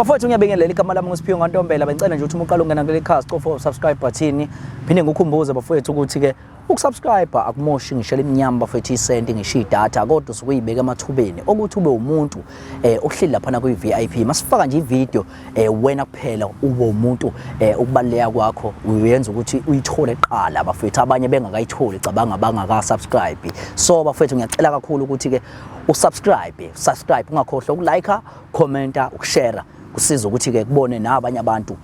Bafowethu, ngiyabingelela. Igama lami nguSiphiwe Ngantombela. Bengicela nje ukuthi uma uqala ungena kuleli khasi, cofa subscribe button. Phinde ngikukhumbuze, bafowethu, ukuthi ke ukusubscribe akumoshi ngisho limnyama, bafowethu, isenti ngisho idatha, kodwa usuke uyibeka emathubeni okuthi ube umuntu ohleli laphana kwi VIP. Masifaka nje ivideo, wena kuphela ube umuntu ukubaluleka kwakho uyenza ukuthi uyithole kuqala, bafowethu, abanye bengakayitholi. Cabanga bangaka subscribe. So bafowethu, ngiyacela kakhulu ukuthi ke usubscribe, subscribe, ungakhohlwa ukulike, commenta, ukushare, kusiza ukuthi ke kubone nabanye abantu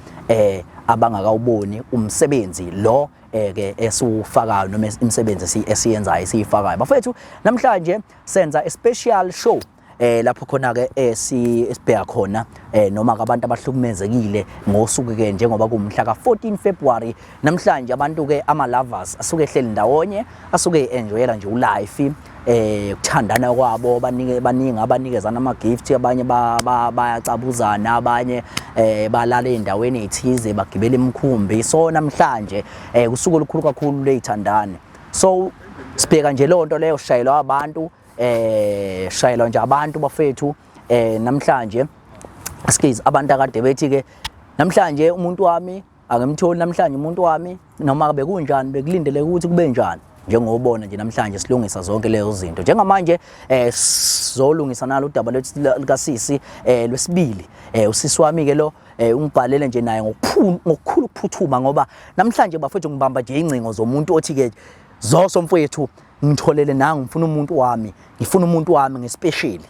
abangakawuboni umsebenzi lo ke esiwufakayo noma imisebenzi esiyenzayo, esiyifakayo. Bafethu, namhlanje senza a special show lapho khona ke esibheka khona noma abantu abahlukumezekile ngosuku ke njengoba kumhla ka14 February namhlanje. Abantu ke, ama lovers asuke ehleli ndawonye, asuke enjoyela nje ulife, kuthandana kwabo, banike baningi abanikezana ama gift, abanye bayacabuzana, abanye balala endaweni ezithize, bagibela imikhumbi. So namhlanje kusuku olukhulu kakhulu lezithandane, so sibheka nje lonto leyo, shayelwa abantu, shayelwa nje abantu, bafethu. Namhlanje, excuse, abantu akade bethi ke namhlanje umuntu wami angimtholi, namhlanje umuntu wami noma bekunjani, bekulindeleke ukuthi kube njani. Njengobona nje namhlanje silungisa zonke lezo zinto. Njengamanje sizolungisa nalo udaba lwethu likasisi lwesibili. Usisi wami ke lo ungibhalele nje naye ngokukhulu ukuphuthuma, ngoba namhlanje, bafethu, ngibamba nje ingcingo zomuntu othi ke, "Zoso mfowethu, ngitholele nangu, ngifuna umuntu wami, ngifuna umuntu wami ngespecial."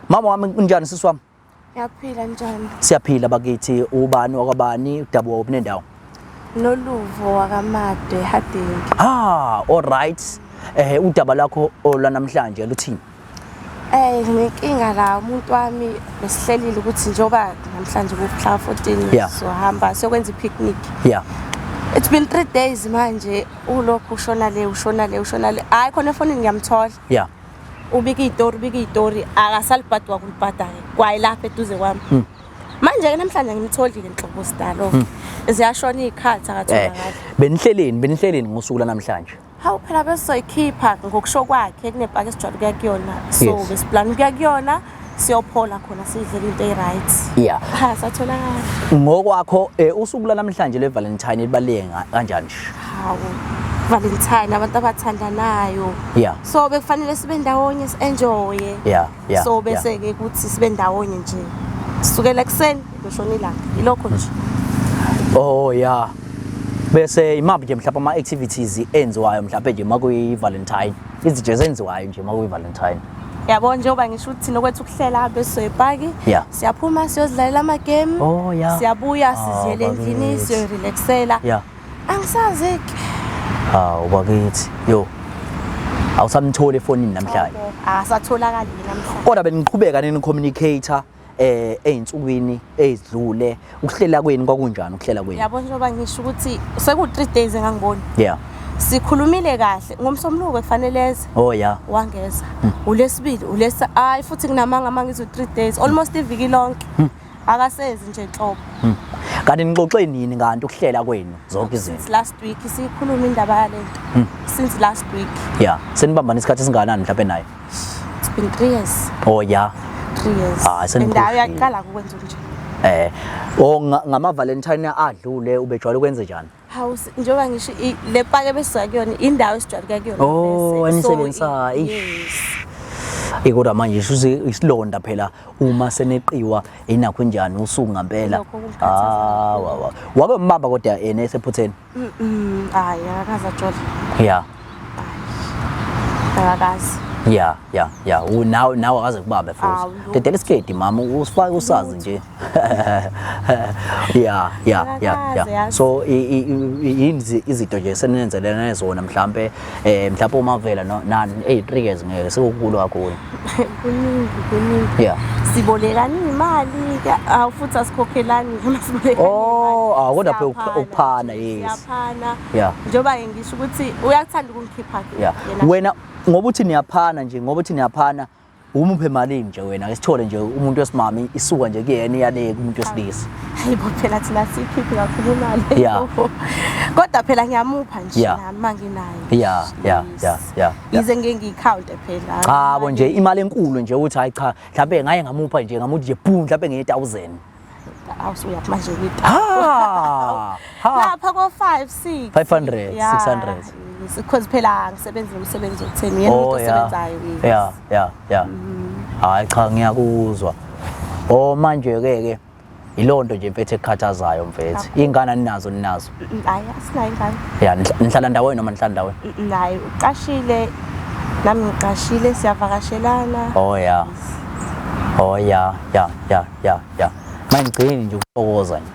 Mama wami, kunjani, sisi wami? Ngiyaphila, njani? Siyaphila bakithi. Ubani wakwabani, udaba wophi nendawo? Noluvo wakaMade, Harding. Ah, all right. Udaba lakho olwanamhlanje luthini? Nginenkinga la, umuntu wami besihlelile ukuthi njengoba namhlanje kumhla 14 sohamba siyokwenza i-picnic. It's been 3 days manje ulokhu ushona le, ushona le, ushona le. Hayi, khona efonini ngiyamthola. Ubika izitori, ubika izitori, akasalibhadi wakulibhada-ke kwayi lapha eduze kwami. Manje-ke namhlanje ngimtholile nhlobo sidalo. Ziyashona iy'khathi, akatholakali. Benihleleni ngosuku lanamhlanje? Hawu phela, besizoyikhipha ngokusho kwakhe kunepaki esijwayele ukuya kuyona. So besiplana ukuya kuyona, siyophola khona, sidlele into eyi-right. Ha, satholakala. Ngokwakho, usuku lanamhlanje le-Valentine libaluleke kanjani nje? Hawu, Valentine, abantu abathandanayo. So bekufanele sibe ndawonye, si-enjoye. So bese-ke kuthi sibe ndawonye nje. Sukela ekuseni kushona ilanga. Ilokho nje. Oh yeah. Bese imaphi nje mhlawumbe ama activities enziwayo mhlawumbe nje makuyi Valentine? Izinto ezenziwayo nje makuyi Valentine. Yabo, njengoba ngisho ukuthi thina kwethu ukuhlela bese soyepaki. Siyaphuma siyozidlalela ama-game. Siyabuya, siziyele endlini, bakithi. Siyorelaxela. Angisazi ke. Hawu bakithi. Yo. Awusamtholi efonini namhlanje? Akasatholakali namhlanje. Kodwa beniqhubeka nini communicate eyinsukwini ezidlule? Ukuhlela kwenu kwakunjani, ukuhlela kwenu? Yabo, njengoba ngisho ukuthi seku 3 days engangiboni. Sikhulumile kahle ngomsombuluko kufanele eze. Wangeza. Ulesibili, ulesa, hayi futhi nginamanga manga izo 3 days, almost iviki lonke. Akasezi nje nhlobo. Kanti nixoxe nini kanti ukuhlela kwenu zonke izinto? Since last week siyikhuluma indaba yalento. Since last week. Yeah. Senibambana isikhathi esingakanani mhlawumbe naye? It's been 3 years. 3 years. Ah, And seniphushile. uyaqala ukwenza nje. Oh, ngama Valentine adlule ubejwayele ukwenze njani? Hawu, njengoba ngisho le paki ebesisuka kuyona, indawo esijwayele ukuya kuyona Oh, bese. So, enisebenzisayo. Eish. Yes. Kodwa manje shuthi isilonda phela uma seneqiwa inakho njani usuku ngampela. Lokho kungikhathaza Ah, wa wa. Wabe mbamba kodwa yena esephutheni? Hayi, akakaze ajole. Akakaze. Yeah. Nawe akaze kubambe futhi. Awu, lutho. Dedela isikedi, mama, usifake usazi nje. Yeah. Akakaze, yazi. So yini izinto nje senenzelene zona mhlambe, mhlambe umavela no nani, 3 years ngeke sekukhulu kakhulu? Kuningi, kuningi. Sibolekana imali ke, awu futhi asikhokhelani nje masibolekana. Oh, ah, kodwa phela ukuphana, yes. Siyaphana. Njengoba ke ngisho ukuthi uyakuthanda ukungikhipha ke yena. Wena ngoba uthi niyaphana nje, ngoba uthi niyaphana, umuphe malini nje wena? Ke sithole nje umuntu wesimame isuka nje kuyena iyaleka umuntu wesilisa. Hayibo, phela thina siyikhiphi kakhulu imali. Kodwa phela ngiyamupha nje nami manginayo. Yize ngeke ngiyikhawunte phela. Cha bo, nje imali enkulu nje uthi hayi cha, mhlawumbe ngaye ngamupha nje, ngamuthi nje boom, mhlawumbe nge 1000. Awusuyaphi manje ngida. Ha! Ha! Lapha ko 5 6 500, 600. Because phela angisebenzi nomsebenzi okutheni yena umuntu Oh, yeah. osebenzayo yes. Yeah, yeah, yeah. Hayi cha ngiyakuzwa. Oh manje ke ke ilonto nje mfethu ekukhathazayo mfethu. Ingane ninazo ninazo. Hayi asinayo ingane. Ya nihlala ndawonye noma nihlala ndawonye? Naye uqashile nami ngiqashile siyavakashelana. Oh yeah. Oh yeah, yeah, yeah, yeah, yeah. Manje ngigcine nje ukuthokoza nje.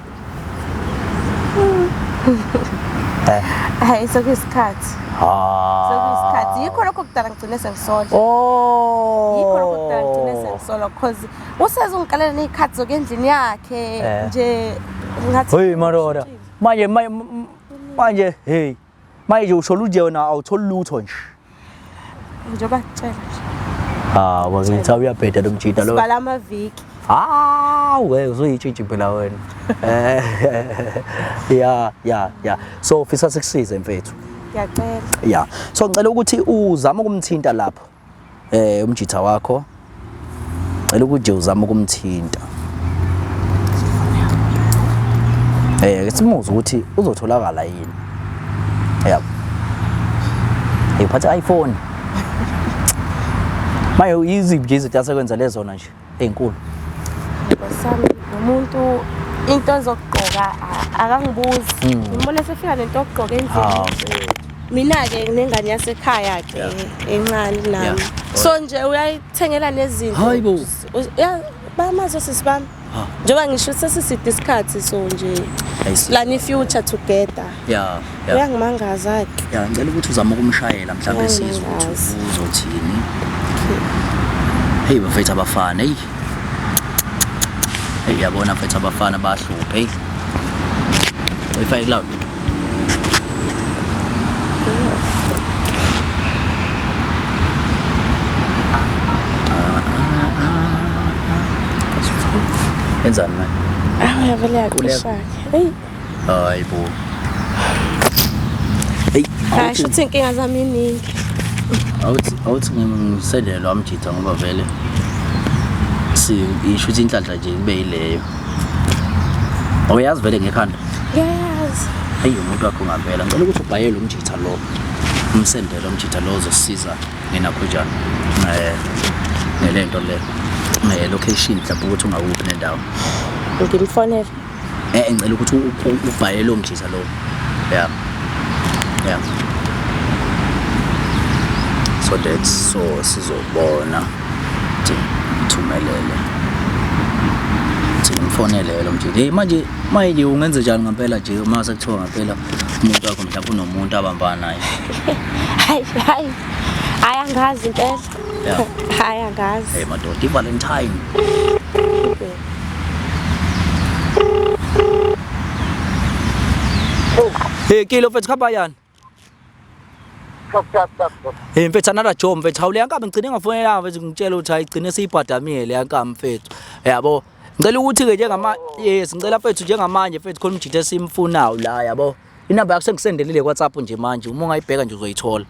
Eh. Hayi sekuyisikhathi. Ah. Sekuyisikhathi. Yikho lokho kudala ngigcine sengisola. Oh. Yikho lokho kudala ngigcine sengisola because useze ungikalela nezikhathi zokuya endlini yakhe Eh. nje ngathi Hey madoda. Manje manje manje hey. Manje usho luje wena awutholi lutho nje. Njengoba ngitshela nje. Ah, wakithi uyabheda lo mjita lo. Sibala amaviki. Ah, we uzoyitshintshi phela wena. Eh, ya ya ya. So ufisa sikusize mfethu. Ngiyacela. Ya. So ngicela ukuthi uzame ukumthinta lapho. Eh umjitha wakho. Ngicela ukuthi uzame ukumthinta. Eh simuze ukuthi uzotholakala yini. Yabo. Hey uphathe iPhone. Maye yiziphi nje izinto asekwenza lezona nje ezinkulu. Sami nomuntu into zokugqoka akangibuzi. Ngibona sefika nento yokugqoka endlini. Mina-ke nginengane yasekhaya-ke encane nami. So nje uyayithengela nezinto. Hayi bo. Bayamazi osisi bami. Njengoba ngisho sesiside isikhathi so nje I see. plan i-future together. Yeah, yeah. Uyangimangaza-ke. Ya, ngicela ukuthi uzame ukumshayela mhlawumbe sizwe ukuthi Uyangimangaza. uzothini. Hey bafethu abafana, hey. Hey yabona mfethu abafana bayahlupha, hey. Uyifake cloud. Enzani manje? Awu yavele yaqisha-ke. Eyi. Hayi bo. Hey, Hayi shuthi inkinga zami iningi. Awuthi awuthi ngisendele lo amjitha ngoba vele si isho ukuthi inhlanhla nje kube yileyo. Awuyazi vele ngekhanda. Ngiyayazi. Hey umuntu wakho ngempela. Ngicela ukuthi ubhayele umjitha lo. Umsendele umjitha lo ozosiza ngenakhojana. Eh ngelento le. Eh location mhlawumbe ukuthi ungakuphi nendawo. Ngimfonele. Eh ngicela ukuthi ubhayele lo mjitha lo. Yeah. Yeah. So that so sizobona ukuthi ngithumelele. Ukuthi ngimfonele lo mjitha. Hey manje manje ungenze njani ngempela nje uma sekuthiwa ngempela umuntu wakho mhlawumbe unomuntu abambana naye. Hayi hayi. Hayi angazi impela. Yeah. Hayi angazi. Hey madoda iValentine. Hey kilo mfethu khamba yani. Hey mfethu another job mfethu hawu le nkabi ngigcine ngafonela mfethu ngitshela ukuthi hayi igcine seyibhadamile le nkabi mfethu. Yabo. Ngicela ukuthi ke njengama yes ngicela mfethu njengamanje mfethu khona umjitha esimfunayo la yabo. Inamba yakho sengisendelile ku WhatsApp nje manje uma ungayibheka nje uzoyithola.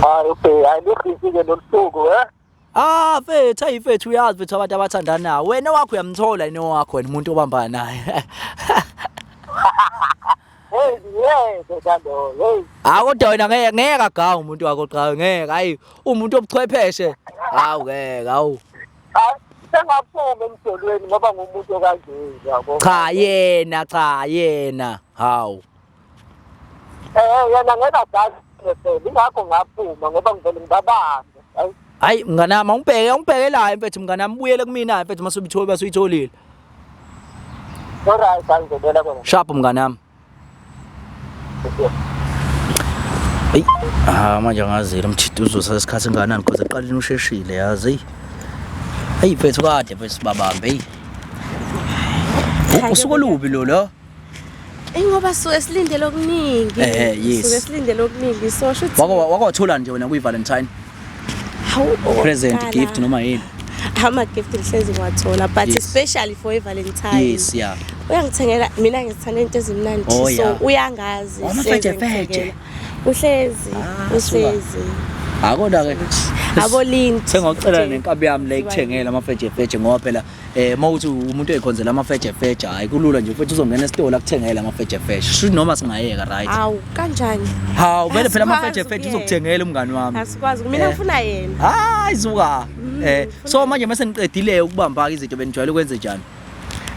Hayi okay, hayi lukhisi-ke lolu suku eh. Ah mfethu ayi mfethu uyazi mfethu abantu abathandanayo. Wena wakho uyamthola yini wakho wena umuntu obambana naye. Hey ngiyeke kalo, hey. Ah kodwa wena ngeke ngeke agawe umuntu wakho cha ngeke hayi umuntu obuchwepheshe. Hawu ngeke hawu. Hayi sengaphuma emjolweni ngoba ngumuntu okanje yabo. Cha yena cha yena hawu. Eh yena ngeke agawe phela ingakho ngaphuma ngoba ngivele ngibabambe. Hayi Hayi mnganami awungibheke awungibheke la mfethu mnganami buyele kumina mfethu masubithola basuyitholile. alright angizobela kona. Sharp mnganami. Hey, ah manje angazi lo mthito uzothatha isikhathi engakanani because ekuqaleni usheshile yazi. Hey mfethu kade mfethu sibabambe hey. Usuku olubi lo lo. Ingoba suke silindele okuningi. Eh, yes. Suke silindele okuningi so shuthi Wako wakwathola nje wena kuyi Valentine hawu present okokuqala, gift noma yini? Ama gift ngihlezi ngiwathola but Yes. especially for iValentine. Yes, yeah. Uyangithengela mina ngithanda into ezimnandi Oh, so yeah. uyangazi. Oh, uhlezi amafeje-feje. engithengela. Uhlezi Ah, uhlezi. Akodwa ke Hayi Abolindi. Sengocela nenkabi yami le ikuthengele amafejefeje ngoba phela eh mawuthi umuntu oyikhonzela amafejefeje hayi kulula nje futhi uzongena esitolo akuthengele amafejefeje. Shuthi noma singayeka right. Awu kanjani? Hawu vele phela Asikwazi amafejefeje ukuyeka. uzokuthengela umngani wami. Asikwazi. Mina Eh. ngifuna yena. Hayi suka. Eh so manje mase niqedile ukubamba izinto benijwayele ukwenze njani?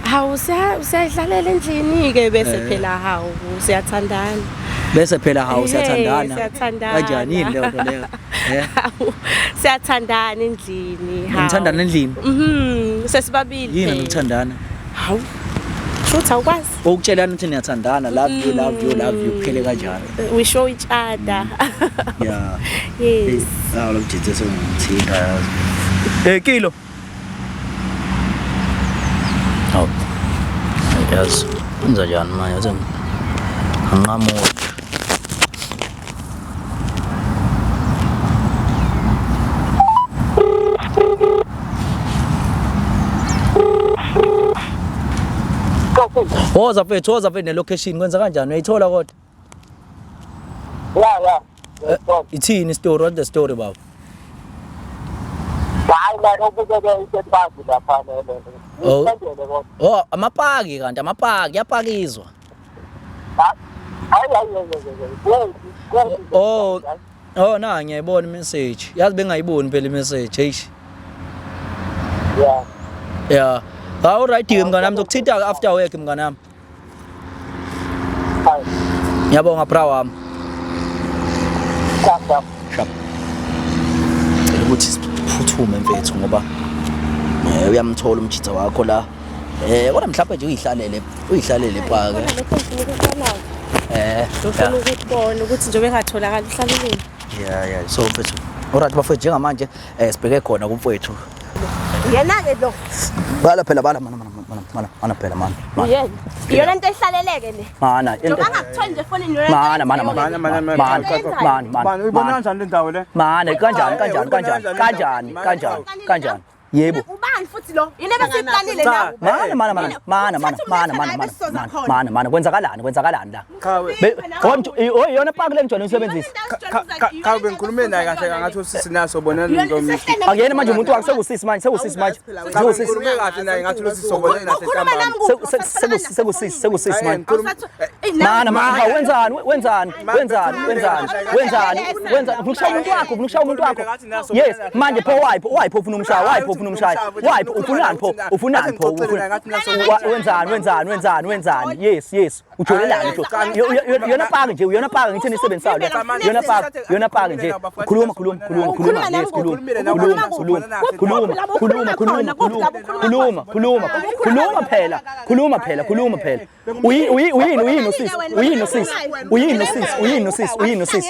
Hawu siyadlalela endlini ke bese Eh. phela hawu siyathandana. Bese phela hawu Eh, siyathandana. siyathandana. Kanjani yini leyo nto leyo? Eh Hawu siyathandana endlini. Hawu. nithandana endlini? Sesibabili. Yini phela. nokuthandana? Hawu. Shuthi awukwazi. Ukutshelana ukuthi niyathandana love you love you love you kuphele kanjalo. We show each other. Yeah. Yes. Hawu lo mjithe sengimthinta yazi. Eh kilo. Hawu. Yazi wenza njani manje uthi nginqamuke. Woza mfethu, woza mfethu ne-location kwenza kanjani? Uyayithola kodwa? Ya ya. Ithini story? What the story baba? Hayi la okubeke isepazi lapha nene. Oh. Ngisendele kodwa. Oh, amapaki kanti amapaki yapakizwa. Hayi hayi hayi. Kwezi. Oh. Oh na ngiyayibona imessage. Yazi bengayiboni phela imessage. Eish. Yeah. Yeah. Hawu right ke mngani wami ngizokuthinta after work mngani wami. Hayi. Ngiyabonga bra wami. Sharp sharp. Sharp. Cela ukuthi siphuthume mfethu ngoba eh uyamthola umjitha wakho la. Eh kodwa mhlawumbe nje uyihlalele, uyihlalele paka. Khona lokho ngifuna ukubona. Eh. Ngifuna ukubona ukuthi njengoba engatholakali uhlaleleni. Yeah yeah. So mfethu. Alright bafethu njengamanje eh sibheke khona kumfowethu. Yena-ke lo. Bala phela bala mana mana mana mana mana phela mana. Mana. Uyena. Iyona nto ehlaleleke le. Mana. into- Njengoba angakutholi nje efonini iyona nto Mana mana mana Mana, mana, mana mana, mana mana. Bani uyibona kanjani le ndawo le? Mana kanjani kanjani kanjani kanjani kanjani kanjani. Yebo. Ubani futhi lo? Yini ebesiyiplanile Cha. nawe? Mana mana mana mana mana mana mana mana mana mana mana kwenzakalani kwenzakalani la. Cha we. Oh iyona park le ngijwayele ukusebenzisa. Cha bengikhulume naye kahle ngathi usisi naso bonana ntombi. Akuyena manje umuntu wakhe sekusisi manje sekusisi manje. Cha Sekusisi. bengikhulume kahle naye ngathi lo sisi sobonana nahle Ukhuluma nami ntambama. Sekusisi sekusisi manje. Ngikhuluma- Mana mana wenzani wenzani wenzani wenzani wenzani wenzani ufuna ukushaya umuntu wakho ufuna ukushaya umuntu wakho. Yes manje pho why why pho ufuna umshaya why pho ufuna umshaya why ufunani pho ufunani pho wenzani wenzani wenzani wenzani yes yes ujolelani yona paki nje uyona paki ngithini isebenzisayo le yona paki yona paki nje khuluma khuluma khuluma khuluma yes khuluma khuluma khuluma khuluma khuluma khuluma khuluma khuluma khuluma phela khuluma phela khuluma phela uyini uyini usisi uyini usisi uyini usisi uyini usisi uyini usisi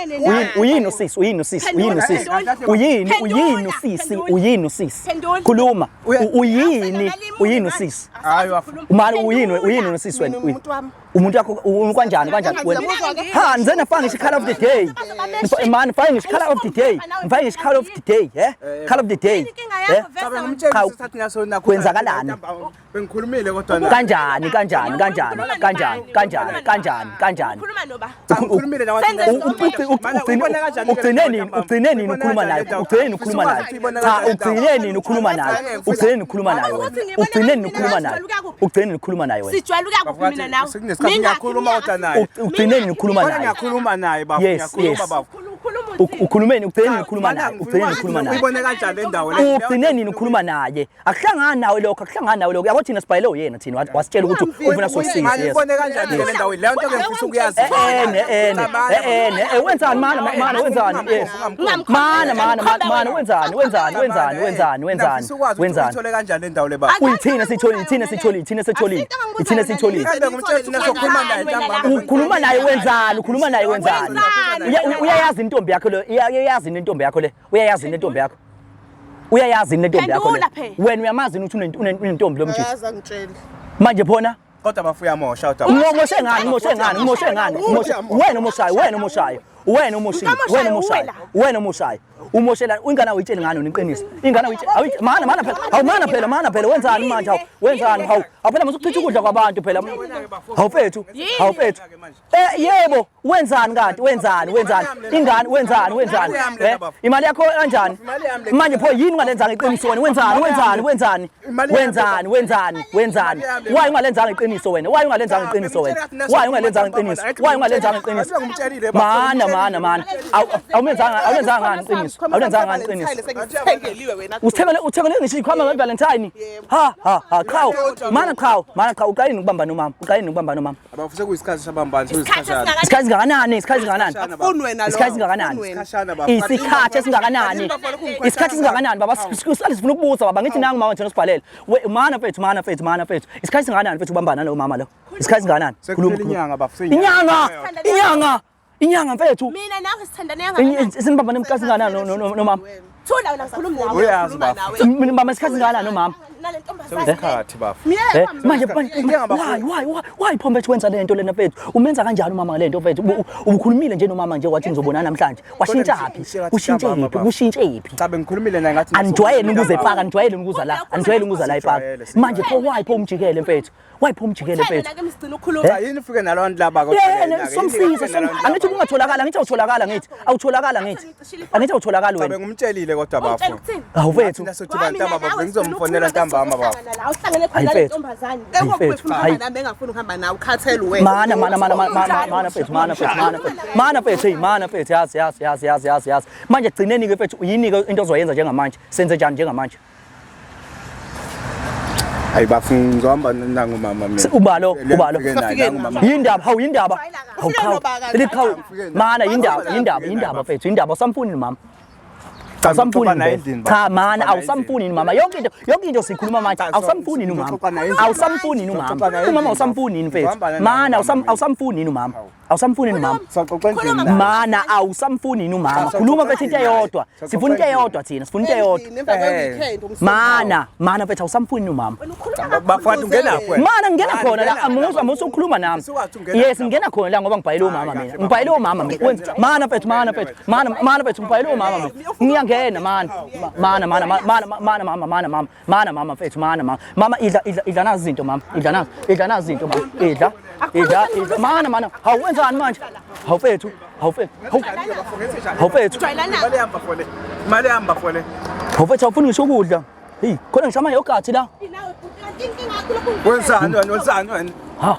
uyini usisi uyini usisi uyini usisi uyini uyini usisi uyini usisi khuluma uyini uyini usisi Hayi wafu. Mani uyini uyini nosisi wena uyini? Umuntu wakho kanjani kanjani wena? Ha ngize nafaka ngisho color of the day. Mani fake ngisho color of the day. Ngifake ngisho color of the day, eh? Color of the day. Eh? Cha bengimtshela Cha, ukuthi naso nakho. kwenzakalani? Bengikhulumile kodwa naye. Kanjani kanjani kanjani kanjani kanjani kanjani kanjani? Ukhuluma noba? Cha ngikhulumile nawe. Ugcine nini ugcine nini ukhuluma naye ugcine nini ukhuluma naye cha ugcine nini ukhuluma naye ugcine nini ukhuluma naye wena ugcine nini ukhuluma naye ugcine nini ukhuluma naye wena Sijwayele ukuya kuphi mina nawe? Sekunesikhathi ngiyakhuluma kodwa naye. ugcine nini ukhuluma Kodwa naye ngiyakhuluma naye bafo, Yes, ngiyakhuluma yes. bafo. Ukhulumeni ugcine nini ukhuluma naye ugcine nini ukhuluma naye Uyibone kanjani le ndawo le? ugcine nini ukhuluma naye akuhlangani nawe lokho akuhlangani nawe lokho yabo thina sibhayele uyena thina wasitshela ukuthi ufuna sokusiza Manje yes uyibone kanjani le ndawo? Leyo nto ngifisa ukuyazi. ene ene ene eh, wenzani mana mana wenzani yes mana mana mana wenzani wenzani wenzani wenzani wenzani Ngifisa ukwazi ukuthi wenzani uyithole kanjani le ndawo le bafo. uyithina sitholile ithina sitholile ithina sitholile ithina sitholile Kambe ngumtshela thina sokhuluma naye ntambama. ukhuluma naye wenzani ukhuluma naye wenzani Uyayazi intombi yakho le uyayazi intombi yakho le uyayazi intombi yakho uyayazi intombi yakho le Phendula phela. wena uyamazi ukuthi unentombi lo mjisi Ayazi angitsheli. manje phona Kodwa bafo uyamosha kodwa. Umoshe ngani umoshe ngani umoshe ngani umoshe wena umoshayo wena umoshayo Wena umoshile. Wena umoshayo. Wena umoshayo. Umoshela ingane awuyitsheli ngani wena iqiniso. Ingane awuyitsheli mana mana phela. Hawu mana phela mana phela wenzani manje hawu wenzani hawu. Hawu phela musukuchitha ukudla kwabantu phela. Hawu mfethu. Hawu mfethu. Eh yebo wenzani kanti wenzani wenzani ingane wenzani wenzani eh imali yakho kanjani manje pho yini ungalenzanga iqiniso wena wenzani wenzani wenzani wenzani wenzani wenzani why ungalenzanga iqiniso wena why ungalenzanga iqiniso wena why ungalenzanga iqiniso why ungalenzanga iqiniso mana mana mana awumenzanga awulenzanga ngani iqiniso awulenzanga ngani iqiniso usithengele uthengele ngisho ikhwama ngeValentine ha ha ha qhaw mana qhaw mana qhaw uqale nokubamba nomama uqale nokubamba nomama Abafuse kuyisikhathi sabambani sekuyisikhathana. Isikhathi singakanani? Isikhathi singakanani? Akufuni wena lo. Isikhathi singakanani? Isikhashana baba. Isikhathi esingakanani? Isikhathi singakanani baba? Siqale sifuna ukubuza baba. Ngithi nangu mama nje nosibhalele. We mana mfethu, mana mfethu, mana mfethu. Isikhathi singakanani mfethu ubambana nalo mama lo? Isikhathi singakanani? Sekuphela inyanga baba. Inyanga! Inyanga! Inyanga mfethu. Mina nawe sithandane kangakanani? Sinibambane isikhathi singakanani nomama? Thula wena ngikhuluma nawe. Uyazi baba. Mina bamba isikhathi singakanani nomama? Nale ntombazane. Isikhathi baba. Eh, manje why why why why pho mfethu wenza lento lena mfethu? Umenza kanjani umama ngalento mfethu? Ubukhulumile nje nomama nje wathi ngizobonana namhlanje. Washintsha phi? Kushintshe phi? Kushintshe phi? Cha bengikhulumile naye ngathi Anijwayele ukuza epaka, anijwayele ukuza la, anijwayele ukuza la epaka. Manje pho why pho umjikele mfethu? Wayiphi umjikele mfethu? Ke msigcina ukukhuluma. Cha yini ufike nalabantu laba kodwa Yena somsiza som angithi ubungatholakala angithi awutholakala ngithi awutholakala ngithi angithi awutholakali Cha wena. bengumtshelile kodwa Ungitshela bafo. ukuthini? Hawu mfethu. Thina sothi bantama bafo ngizomfonela ntambama bafo. La uhlangene khona Hayi, le mfethu. ntombazane. Mfethu, hayi. Nami engafuni ukuhamba nawe ukhathele wena. Mana mana mana mana mana mana mfethu mana mfethu mana mfethu mana mfethu hey mana mfethu yazi yazi yazi yazi yazi yazi manje gcineni ke mfethu yini ke into ozoyenza njengamanje senze njani njengamanje Hayi bafo ngizohamba nangu mama mina. Ubalo ubalo yindaba hawu yindaba hawu qhawu liqhawu mana yindaba yindaba yindaba mfethu yindaba awusamfuni mama awusamfuni vele. Cha mana awusamfuni yini mama yonke into yonke into sikhuluma manje awusamfuni yini umama awusamfuni yini umama umama awusamfuni yini mfethu mana awusamfuni yini umama Awusamfuni yini umama? Saxoxa endlini la. Mana awusamfuni yini umama? Khuluma mfethu into eyodwa. Sifuna into eyodwa thina, sifuna into eyodwa. Emva kwe-weekend Mana, mana mfethu awusamfuni yini umama? Bafowethu ungenaphi wena? Mana ngingena khona la, amuza musa ukukhuluma nami. Sukathi ungena Yes, ngingena khona la ngoba ngibhayele umama Hayi, mina. kahle, Ngibhayele umama mina. Wenza mana mfethu, mana mfethu, mana mana mfethu ngibhayele umama mina. Ngiyangena mana. Mana mana mana mana mama mana mama. Mana mama mfethu mana mama. Mama idla idla idla nazi izinto mama. Idla nazi idla nazi izinto mama. Idla idla idla mana mana. Hawu wenzani manje? Hawu mfethu, hawu mfethu. Hawu hawu mfethu. Imali yami bafo le. Imali yami bafo le. Hawu mfethu awufuni ngisho ukudla. Hey, khona ngisho ama yogurt la. Wenzani wena? Wenzani wena? Ha.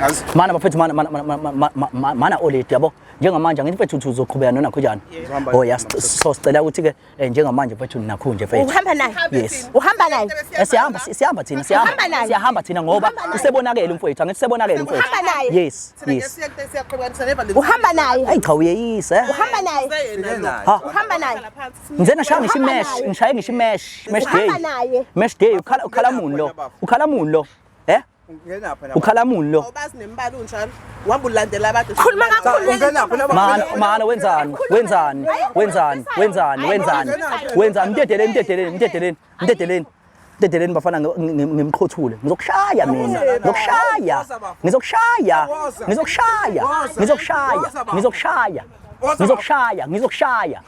Yazi. Mana bafethu mana mana mana mana mana oledi yabo. Njengamanje angithi mfethu uzoqhubeka nonakho njani? Oh yes, so sicela ukuthi ke eh, njengamanje mfethu ninakho nje mfethu. Uhamba naye. Yes. Uhamba naye. Eh, siyahamba siyahamba thina siyahamba Uhamba naye. siyahamba thina ngoba usebonakele umfowethu angithi usebonakele umfowethu. Uhamba naye. Yes, yes. Uhamba naye. Hayi cha uyeyisa. eh. Uhamba naye. Ha. Uhamba naye. Ngize ngashaya ngisho imesh, ngishaye ngisho imesh, mesh day. Uhamba naye. Mesh day ukhala ukhala muni lo? Ukhala muni lo? Eh? Ungenaphi na? Ukhala muni lo? Awubazi nembala unjalo. Uhamba ulandela abantu. Khuluma kakhulu. Ungenaphi na? Mana mana wenzani? Wenzani? Wenzani? Wenzani? Wenzani? Wenzani? Mdedeleni, mdedeleni, mdedeleni, mdedeleni. Mdedeleni bafana ngimqhothule. Ngizokushaya mina. Ngizokushaya. Ngizokushaya. Ngizokushaya. Ngizokushaya. Ngizokushaya. Ngizokushaya. Ngizokushaya.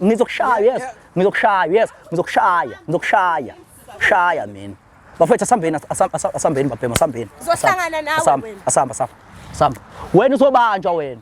Ngizokushaya yes. Ngizokushaya yes. Ngizokushaya. Ngizokushaya. Shaya mina. Bafethu asambeni asambeni babhema asambeni. Uzohlangana nawe Asamba wena. asamba asamba. Asamba. Wena uzobanjwa wena.